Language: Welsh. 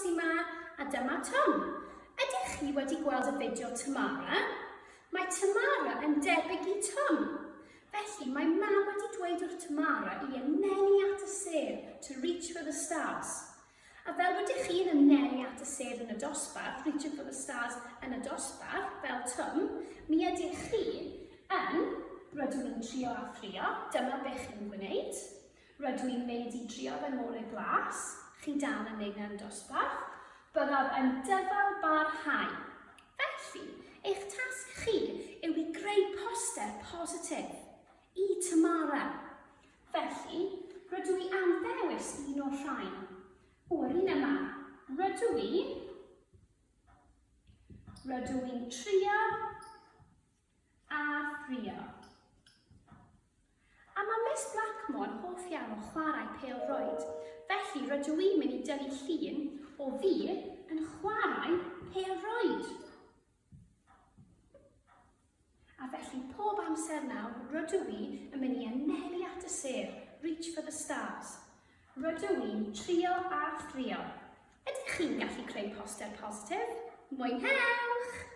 sy'n ma, a dyma Tom. Ydych chi wedi gweld y fideo Tamara? Mae Tamara yn debyg i Tom. Felly, mae mam wedi dweud wrth Tamara i anelu at y sêr, to reach for the stars. A fel rydych chi'n anelu at y sêr yn y dosbarth, reaching for the stars yn y dosbarth, fel Tom, mi ydych chi yn, rydw i'n trio a thrio, dyma be chi'n gwneud. Rydw i'n mynd i drio fy ngorau glas, chi dal yn neud yn dosbarth, byddaf yn dyfal barhau. Felly, eich tasg chi yw i greu poster positif i Tamara. Felly, rydw i am ddewis un o'r rhain. O, yr un yma. Rydw i... Rydw i'n trio a thrio. A mae Miss Blackmore yn hoff iawn o chwarae pêl-rwyd, felly rydw i'n mynd i dynnu llun o fi yn chwarae pêl-rwyd. A felly pob amser nawr rydw i yn mynd i anelu at y sêr, reach for the stars. Rydw i'n trio a thrio. Ydych chi'n gallu creu poster positif? Mwynhewch!